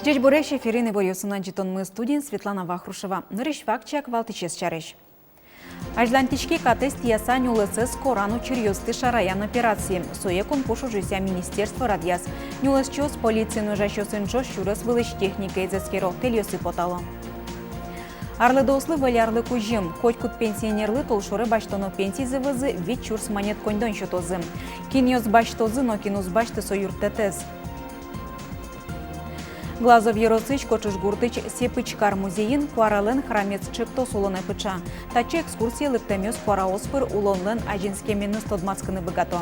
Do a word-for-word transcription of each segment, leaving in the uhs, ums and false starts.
Ӟечбуресь! Эфирын иворъёсын адӟытонмы, студиын Светлана Вахрушева. Нырысь вакчияк валтӥсез сярысь. Азьланьтӥське катэз тӥяса нюлэсэз коран учыръёсты шараян операция. Сое кун пуш ужъёсъя министерство радъяз. Нюлэсчиос полициын ужасьёсын ӵош сюрес вылысь техникаез эскеро, тэльёсы потало. Арлыдоослы выль арлы кузьым. Котькуд пенсионерлы толшоре басьтоно пенсизы вӧзы вить сюрс манет коньдон сётозы. Кинъёс басьтозы но кин уз басьты со юрттэтэз. Глазов ёросысь Кочыш гуртысь Сепычкар музейын куаралэн храмез ӵектос улонэ пыӵа. Татчы экскурсие лыктэмъёс куараос пыр улонлэн азинскеменыз тодматскыны быгато.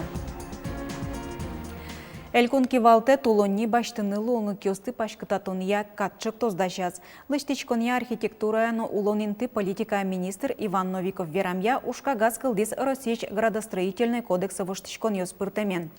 Элькун кивалтэт улонни басьтыны луонлыкъёсты паськытатонъя кат ӵектос дасяз. Лэсьтӥськонъя, архитектурая но улон инты политикая министр Иван Новиков верамъя, ужкагаз кылдӥз Россиысь градостроительной кодексэ воштӥськонъёс пыртэмен.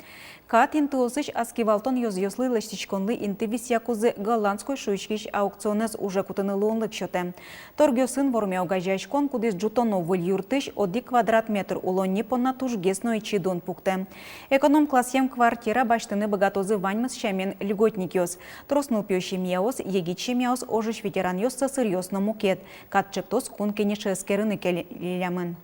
Кат интыосысь аскивалтон ёзъёслы лэсьтӥськонлы инты висъякузы голландской шуиськись аукционэз уже кутыны луонлык сётэ. Торгъёсын вормя огазеяськон, кудӥз ӝутоно выль юртысь, одӥг квадрат метр улонни понна тужгес но ичи дун пуктэ. Эконом-классъем квартира басьтыны быгатозы ваньмыз сямен льготникъёс: трос нылпиё семьяос, егит семьяос, ожысь ветеранъёс, сӧсыръёс но мукет. Кат ӵектос Кун Кенеше эскерыны келялямын.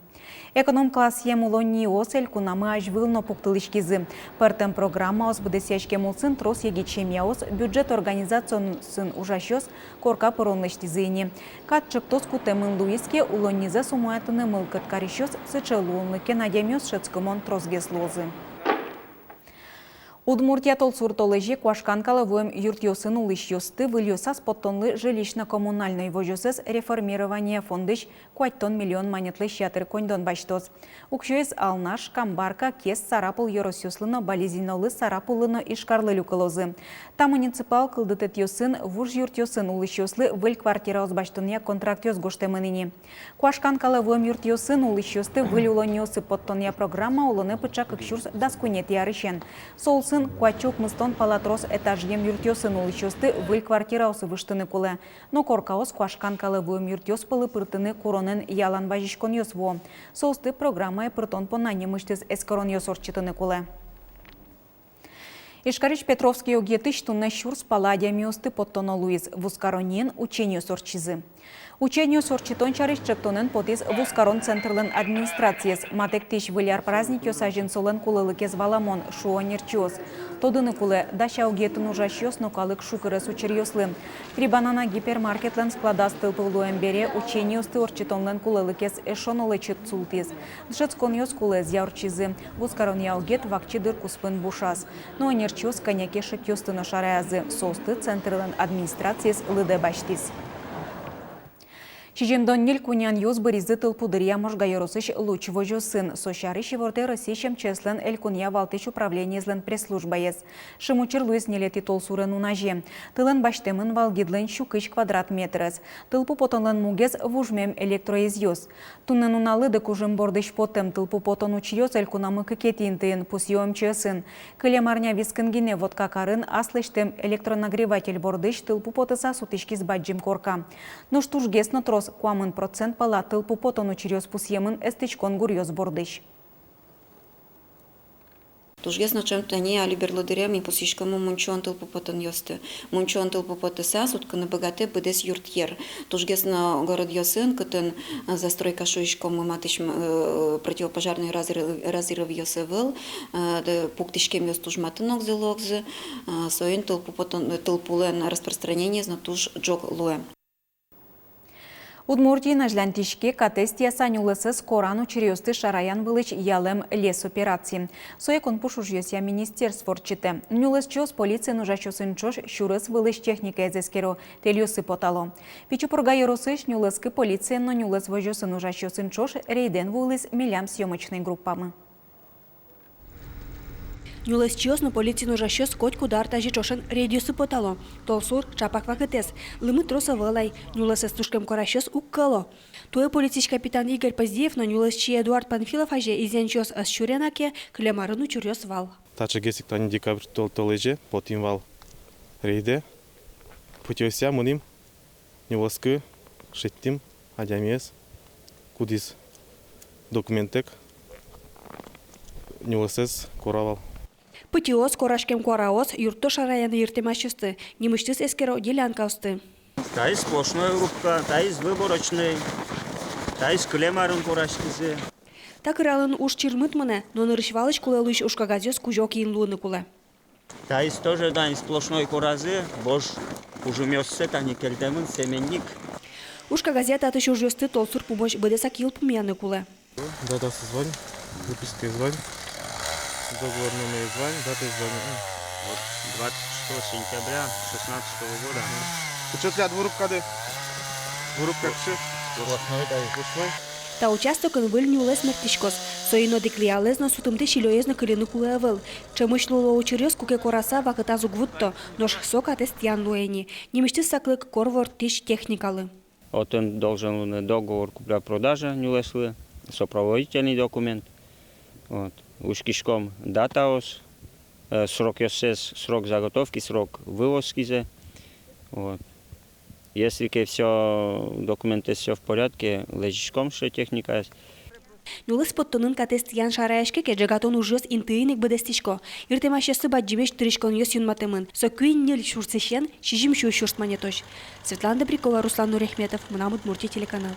Эконом-классъем улонниос элькунамы азьвыл но пуктылӥськизы. Пӧртэм программаос быдэсъяськем улсын трос егит семьяос бюджет организациосын ужасьёс корка пырон лэсьтӥзы ини. Кат ӵектос кутэмын луиз ке, улоннизэс умоятыны мылкыд карисьёс, сыӵе луонлыкен адямиос шӧдскымон тросгес луозы. Удмуртия толсур толэзе куашкан калэ вуэм юртъёсын улӥсьёсты выльёсаз поттонлы жилищно-коммунальной возёсэз реформирование фондысь куатьтон миллион манетлэсь ятыр коньдон басьтоз. Уксёез Алнаш, Камбарка, Кез, Сарапул ёросъёслы но, Балезинолы, Сарапуллы но Ижкарлы люкылозы. Та муниципал кылдытэтъёсын вуж юртъёсын улӥсьёслы выль квартираос басьтонъя контрактъёс гожтэмын ини. Куашкан калэ вуэм юртъёсын улӥсьёсты выль улонниосы поттонъя программа улонэ пыӵа кык сюрс дас куинетӥ арысен. Со улсын куать сю укмыстон пала трос этажъем юртъёсын улӥсьёсты выль квартираосы выжтыны кулэ. Но коркаос куашкан калэ вуэм юртъёс пӧлы пыртыны куронэн ялан вазиськонъёс вуо. Соосты программае пыртон понна нимысьтыз эскеронъёс ортчытыны кулэ. Ижкарысь Петровский огъетысь туннэ сюрс пала адямиосты поттоно луиз. Вузкаронниын учениос ортчизы. Учениос ортчытон сярысь ӵектонэн потӥз вузкарон центрлэн администрациез. Матэктӥсь Выль ар праздникъёс азьын солэн кулэлыкез валамон, шуо ӧнерчиос. Тодыны кулэ, дася огъетын ужасьёс но калык шукырес учыръёслы. Три Банана гипермаркетлэн складаз тылпу луэм бере учениосты ортчытонлэн кулэлыкез эшшо но лэчыт султӥз. Дышетсконъёс кулэезъя ортчизы. Вузкаронъя огъет вакчи дыр куспын бушаз. Но ӧнерчиос кӧня ке шекъёсты но шараязы, соосты центрлэн администрациез лыдэ басьтӥз. Сизьымдон ньыль кунянъёс быризы тылпу дыръя Можга ёросысь Луч возёсын. Со сярысь ивортэ Россиысь МЧС-лэн элькунъя валтӥсь управлениезлэн пресс-службаез. Шимучыр луиз ньылетӥ толсурен нуназе. Тылэн басьтэмын вал гидлэн сю кызь квадрат метрез. Тылпу потонлэн мугез — вужмем электроезъёс. Туннэ нуналлы дыкужым бордысь потэм тылпу потон учыръёс элькунамы кыкетӥ интыын, пусъё МЧС-ын. Кылем арня вискын гинэ Воткакарын ас лэсьтэм электронагреватель бордысь тылпу потыса сутӥськиз бадӟым корка. Нош тужгес но трос, куамын процент пала, тылпу потон учыръёс пусъемын эстӥськон гуръёс бордысь. Тужгес но ӵем тани али берло дыре ми пусйиськомы мунчоон тылпу потонъёсты. Мунчоон тылпу потыса суткыны быгатэ быдэс юртъер. Тужгес но городъёсын, кытын, а, застройка шуиськом, матысь, э, противопожарной разрыв-, разрывъёс ӧвӧл, э, пуктӥськемъёс туж матын огзы луозы, э, соин тылпу потон-, тылпулэн распространениез но туж ӝог луэ. Удмуртиын азьланьтӥське катэз тӥяса нюлэсэз коран учыръёсты шараян вылысь ялэм лес операци. Сое кун пуш ужъёсъя министерство ортчытэ. Нюлэсчиос полициын ужасьёсын ӵош сюрес вылысь техникаез эскеро, тэльёсы потало. Пичи Пурга ёросысь нюлэскы полициен но нюлэс возёсын ужасьёсын ӵош рейдэн вуылӥз милям съёмочной группамы. Нюлэсчиос но полициын ужасьёс котькуд ар тазьы ӵошен рейдъёсы потало. Толсур — ӵапак вакытэз. Лымы трос ӧвӧл ай, нюлэсэз тушкем корасьёс уг кӧло. Туэ полициысь капитан Игорь Поздеев но нюлэсчи Эдуард Панфилов азе изъянсьёс ӧз сюре на ке, кылем арын учыръёс вал. Таӵегес ик тани декабрь тол-, толэзе потӥм вал рейдэ. Путёосъя мынӥм нюлэскы, шедьтӥм адямиез, кудӥз документтэк нюлэсэз кора вал. Пытьыос, кураськем куараос юртто шараяны йыртэмасьёсты, нимысьтыз эскеро делянкаосты. Таиз сплошной рубка, таиз выборочный, таиз кылем арын кураськизы. Та кыралын уж чырмыт мынэ, но нырысь валысь кулэ луись ужкагазъёс кузё киын луыны кулэ. Таиз тоже, да, сплошной куразы, вож кужымъёссэ тани кельтэмын, цементник. Ужкагазъя татысь ужъёсты толсур пумозь быдэсак йылпумъяны кулэ. Датаез вань, выпискаез вань, договор номерез вань, датаез вань. Вот двадцать шестого сентября шестнадцатого года. Учёт ли от вырубкады? Вырубка ксы? Сплошной, да. Сплошной. Та участокын выль нюлэс мерттӥськоз. Соин одӥг лиялэз но, сутымтэ сильёез но кыльыны кулэ ӧвӧл. Ӵемысь луыло учыръёс, куке куараса вакытаз уг вутто, нош со катэз тӥян луэ ини. Нимысьтыз саклык кор ворттӥсь техникалы. Отын должен луыны договор купля-продажа нюлэслы, сопроводительный документ. Вот. Учкиськом датаос, э, срокъёссэс, срок заготовки, срок вывозкизэ. Вот. Если ке всё, документэз всё в порядке, лэзиськом сыӵе техникаез. Нюлэс поттонын катэз тӥян шараяське ке, ӝегатон ужъёс интыын ик быдэстӥсько. Йыртэмасьёслы бадӟымесь тыриськонъёс юнматэмын. Со куинь-ньыль сюрсысен сизьым сю сюрс манетозь. Светлана Добрякова, Руслан Нурахметов, «Мынам Удмуртие» телеканал.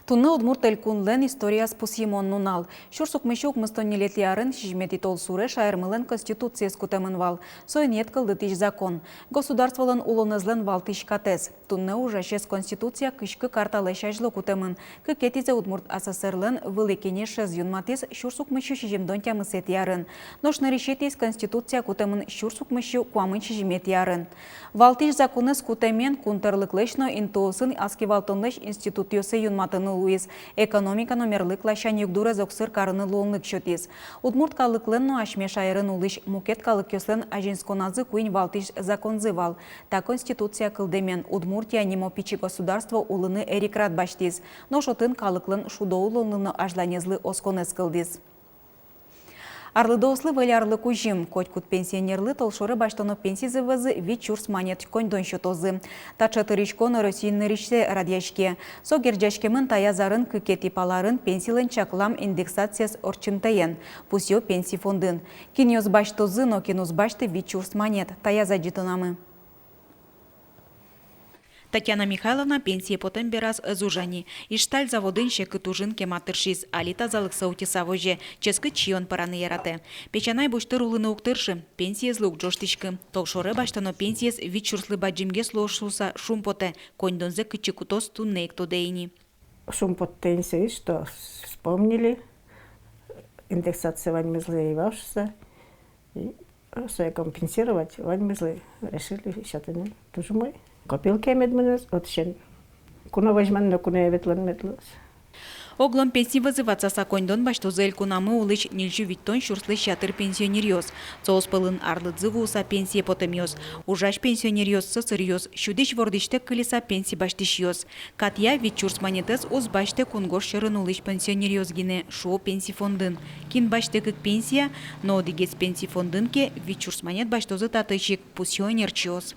Туннэ Удмурт Элькунлэн историяз пусйымон нунал. Сюрс укмыссю укмыстон ньылетӥ арын, сизьыметӥ толсуре, шаермылэн Конституциез кутэмын вал. Со инъет кылдытӥсь закон. Государстволэн улонэзлэн валтӥсь катэз. Туннэ ужасез Конституция кызь кык ар талэсь азьло кутэмын. Кыкетӥзэ Удмурт АССР-лэн Вылӥ Кенешез юнматӥз сюрс укмыссю сизьымдон тямысэтӥ арын. Нош нырысетӥез Конституция кутэмын сюрс укмыссю куамын сизьыметӥ арын. Валтӥсь законэз кутэмен кун тӧрлыклэсь но интыосын аскивалтонлэсь институтъёссэ юнматыны луиз, экономика но мерлык ласянь югдурез огсыр карыны луонлык сётӥз. Удмурт калыклэн но асьме шаерын улӥсь мукет калыкъёслэн азинсконазы куинь валтӥсь законзы вал. Та Конституция кылдэмен Удмуртия нимо пичи государство улыны эрикрад басьтӥз, нош отын калыклэн шудо улонлы но азьланезлы осконэз кылдӥз. Арлыдоослы выль арлы кузьым. Котькуд пенсионерлы толшоре басьтоно пенсизы вӧзы вить сюрс манет коньдон сётозы. Таӵе тыриськон Россиын нырысьсэ радъяське. Со герӟаськемын таяз арын кыкетӥ паларын пенсилэн чаклам индексациез ортчымтэен, пусъё Пенси фондын. Кинъёс басьтозы но кин уз басьты вить сюрс манет, таяз адӟытонамы. Татьяна Михайловна пенсие потэм бераз ӧз ужа ни. Ижсталь заводын секыт ужын кема тыршиз, али тазалыксэ утьыса возе, ческыт сиён пӧраны яратэ. Песянай бусьтыр улыны уг тыршы, пенсиезлы уг ӝожтӥськы. Толшоре басьтоно пенсиез вить сюрслы бадӟымгес луоз шуыса шумпотэ, коньдонзэ кытчы кутоз, туннэ ик тодэ ини. Шумпоттэ ини сое, что вспомнили, индексация ваньмызлы ӧй вал шуыса. И сое компенсировать ваньмызлы решили сётыны. Туж умой. Копилкае мед мыноз, отысен куно возьман но, куное ветлон мед луоз. Оглом пенси вӧзы ватсаса коньдон басьтозы элькунамы улӥсь ньыльсю витьтон сюрслэсь ятыр пенсионеръёс. Соос пӧлын арлыдзы вуыса пенсие потэмъёс, ужась пенсионеръёс, сӧсыръёс, сюдӥсь-вордӥсьтэк кылиса пенси басьтӥсьёс. Катъя вить сюрс манетэз уз басьтэ кунгож сьӧрын улӥсь пенсионеръёс гинэ, шуо Пенси фондын. Кин басьтэ кык пенсия но одӥгез Пенси фондын ке, вить сюрс манет басьтозы татысь ик, пусъё ӧнерчиос.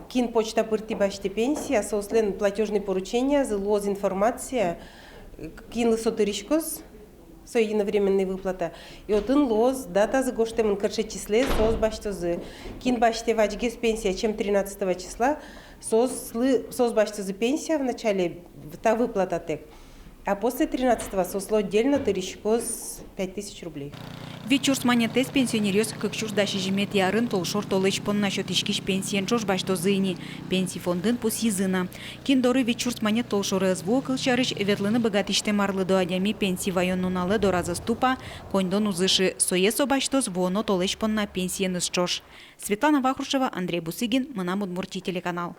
Кин почта пыртӥ басьтэ пенсия, соослэн платёжный поручениязы луоз информация, кинлы со тыриськоз, со единовременной выплата. И отын луоз датазы гожтэмын, кыӵе числе соос басьтозы. Кин басьтэ вазьгес пенсия, чем тринадцатого числа, соослы, соос басьтозы пенсия в начале, та выплататэк. А после тринадцатого соослы отдельно тыриськоз пять тысяч рублей. Вить сюрс манетэз пенсионеръёс кык сюрс дас сизьыметӥ арын толшор толэзь понна сётӥськись пенсиен ӵош басьтозы ини. Пенси фондын пусйизы на. Кин доры вить сюрс манет толшоре ӧз вуы, кылсярысь, ветлыны быгатӥсьтэм арлыдо адями пенси ваён нуналэ дораз ӧз тупа, коньдон уз ышы, сое со басьтоз вуоно толэзь понна пенсиеныз ӵош. Светлана Вахрушева, Андрей Бусыгин, «Мынам Удмуртие» телеканал.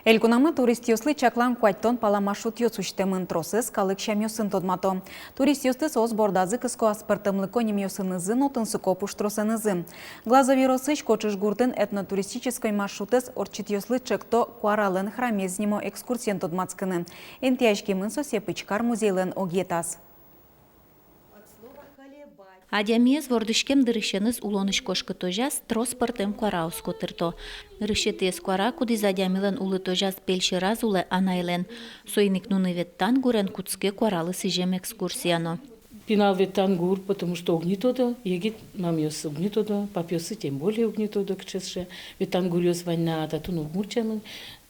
Элькунамы туристъёслы чаклам куатьтон пала маршрутъёс усьтэмын, тросэз калык сямъёсын тодмато. Туристъёсты соос бордазы кыско аспӧртэмлыко нимъёсынызы но тунсыко пуштросэнызы. Глазов ёросысь Кочыш гуртын этнотуристической маршрутэз ортчытъёслы чекто Куаралэн храмез нимо экскурсиен тодматскыны. Интыяськемын со Сепыч кар музейлэн огъетаз. Адямиез вордӥськем дырысеныз улонысь кошкытозяз трос пӧртэм куараос котырто. Нырысетӥез куара, кудӥз адямилэн улытозяз пель сьӧраз улэ, анайлэн. Соин ик нуны Веттан гурен кутске куаралы сӥзем экскурсия но. Пинал Веттан гур, потому что уг ни тодо, егит мамъёс уг ни тодо, папъёссы тем более уг ни тодо, кыӵе сыӵе Веттан гуръёс вань на, а татын удмурт сямен,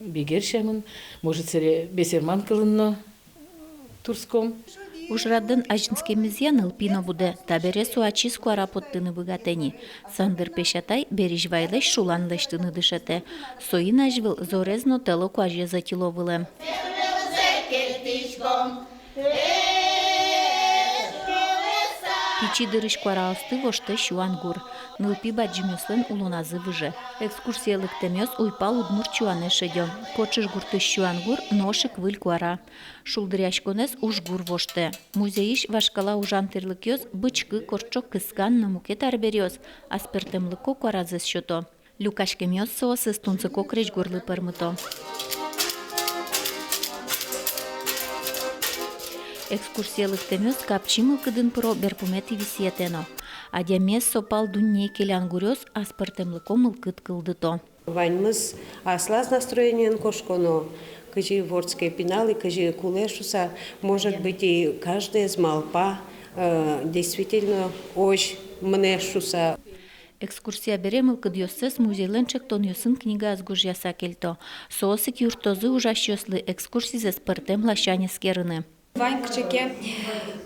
бигер сямен, может, сэре бесерман кылын но турском. Ужрадэн азинскемезъя нылпи но будэ, табере со ачиз куара поттыны быгатэ ни. Сандыр песятай беризь вайлэсь шулан лэсьтыны дышетэ. Соин азьвыл зорез но тӧло куазез ӧтьыло вылэм. Пичи дырысь куараосты воштэ сюан гур. Нылпи бадӟымъёслэн улоназы выже. Экскурсие лыктэмъёс уйпал удмурт сюанэ шедё. Кочыш гуртысь сюан гур нош ик выль куара. Шулдыръяськонэз уж гур воштэ. Музейысь вашкала ужан тӥрлыкъёс бычкы, кортчо кыскан но мукет арбериос аспӧртэмлыко куаразэс сёто. Люкаськемъёс соосыз тунсыко крезьгурлы пӧрмыто. Экскурсие лыктэмъёс капчи мылкыдын пыро берпуметӥ висъетэ но. Адямиез со пал дунне келян гуръёс аспӧртэмлыко мылкыд кылдыто. Ваньмыз аслаз настроениен кошконо, кызьы вордске пинал и кызьы кулэ шуса, может быть, и каждыез малпа, э, действительно, озьы мынэ шуса. Экскурсия бере мылкыдъёссэс музейлэн ӵектонъёсын книгаос гожъяса кельто. Соос ик юрттозы ужасьёслы экскурсизэс пӧртэм ласянь эскерыны. Вань кыӵе ке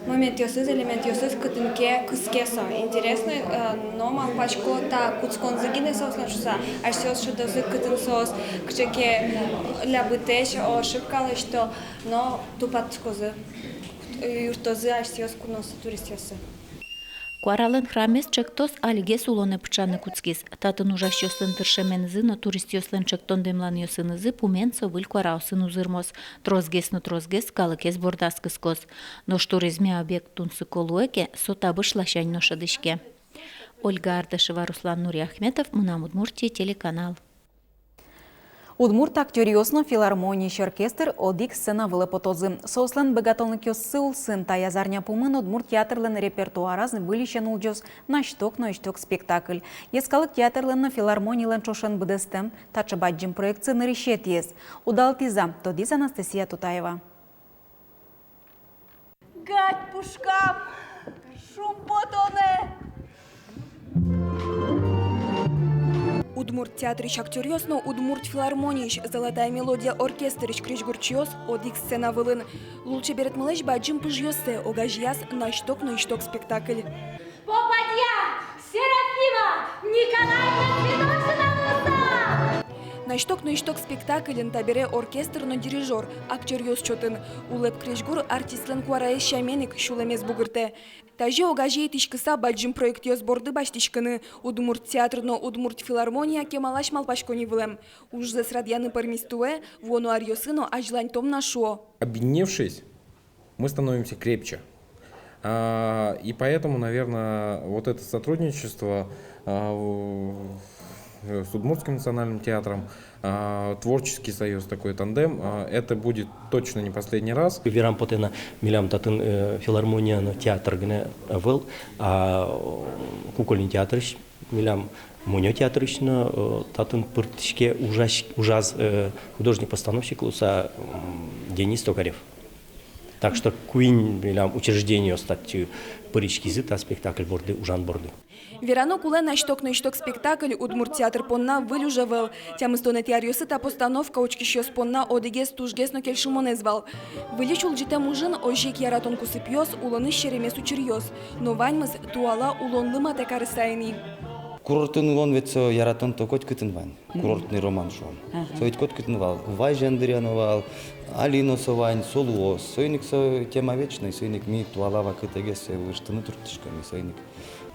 моментъёсыз, элементъёсыз, кытын ке кыске со. Интересно, э, но малпасько, та кутсконзы гинэ соослэн шуса, асьсэос шӧдозы, кытын соос кыӵе ке лябытэсь, ошибка лэсьто, но тупатскозы, юрттозы асьсэос куноосты, туристъёсты. Куаралэн храмез ӵектос алигес улонэ пыӵаны кутскиз. Татын ужасьёслэн тыршеменызы но туристъёслэн ӵектон-дэмланъёсынызы пумен со выль куараосын узырмоз. Тросгес но тросгес калыкез бордаз кыскоз. Нош туризмъя объект тунсыко луэ ке, со табыш ласянь но шӧдӥське. Ольга Ардашева, Руслан Нуриахметов, «Мынам Удмуртие» телеканал. Удмурт актёръёс но филармониысь оркестр одӥг сцена вылэ потозы. Соослэн быгатонлыкъёссы улсын таяз арня пумын удмурт театрлэн репертуараз выльысен улӟоз «Насьток но исьток» спектакль. Йӧскалык театрлэн но филармонилэн ӵошен быдэстэм таӵе бадӟым проектсы нырысетӥез. Удалтӥз-а, тодӥз Анастасия Тутаева. Гадь пушкам, шумпотонэ! Удмурт театрысь актёръёс но Удмурт филармониысь «Золотая мелодия» оркестрысь крезьгурчиос одӥг сцена вылын. Лулчеберетмылэсь бадӟым пыжъёссэ огазеяз «Насьток но исьток» спектакль. Попадья Серафима Николаевна Святошина луыса! «Насьток но исьток» спектакльын табере оркестр но дирижёр актёръёс чотын. Улэп крезьгур артистлэн куараез сямен ик сюлэмез бугыртэ. Тазьы огазе итӥськыса бадӟым проектъёс борды басьтӥськыны Удмурт театр но Удмурт филармония кемалась малпаськони вылэм. Ужзэс радъяны пӧрмиз туэ, вуоно аръёсы но азьланьтом на, шуо. Объединившись, мы становимся крепче. А, и поэтому, наверное, вот это сотрудничество, а, в-, с Удмуртским национальным театром, а, творческий союз, такой тандем, а, это будет точно не последний раз. Верам потэ на, милям татын, э, филармония но театр гинэ ӧвӧл, а, э, кукольный театрысь, милям мунё театрысь но, э, татын пыртӥське ужась-, ужаз, э, художник-постановщик луыса, м, Денис Токарев. Так что куинь милям учреждениос татчы пыриськизы та спектакль борды, ужан борды. Верано кулэ, «Насьток но исьток» спектакль Удмурт театр понна выль уж ӧвӧл. Тямыстонэтӥ аръёсы та постановка учкисьёс понна одӥгез тужгес но кельшымонэз вал. Выльысь улӟытэм ужын озьы ик яратон кусыпъёс, улонысь серемес учыръёс. Но ваньмыз туала улонлы матэ карыса ини. Курортын улон ведь со яратон-то котькытын вань. Мгм. Курортный роман, шуом. Ага. Со ведь котькытын вал. Вазь яндыръяно вал, али но со вань, со луоз. Соин ик со тема вечной, соин ик ми туала вакытэгес сое выжтыны турттӥськом, соин ик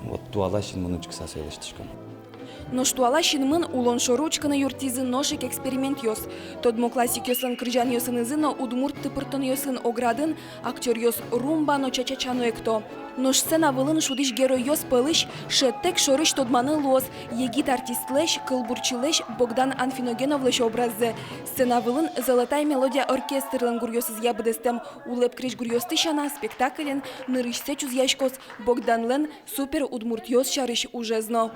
вот туала синмын учкыса сое лэсьтӥськом. Нош туала синмын улон шоры учкыны юрттӥзы нош ик экспериментъёс. Тодмо классикъёслэн кырӟанъёсынызы но удмурт тыпыртонъёсын оградын актёръёс румба но ча-ча-ча но экто. Нош сцена вылын шудӥсь геройёс пӧлысь шӧдтэк шорысь тодманы луоз егит артистлэсь, кылбурчилэсь Богдан Анфиногеновлэсь образзэ. Сцена вылын «Золотая мелодия» оркестрлэн гуръёсызъя быдэстэм улэп крезьгуръёсты сяна, спектакльын нырысьсэ чузъяськоз Богданлэн супер удмуртъёс сярысь ужез но.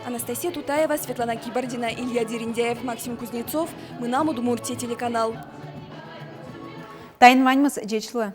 Анастасия Тутаева, Светлана Кибардина, Илья Дерендяев, Максим Кузнецов, «Мынам Удмуртие» телеканал. Таин ваньмыз, ӟеч луэ.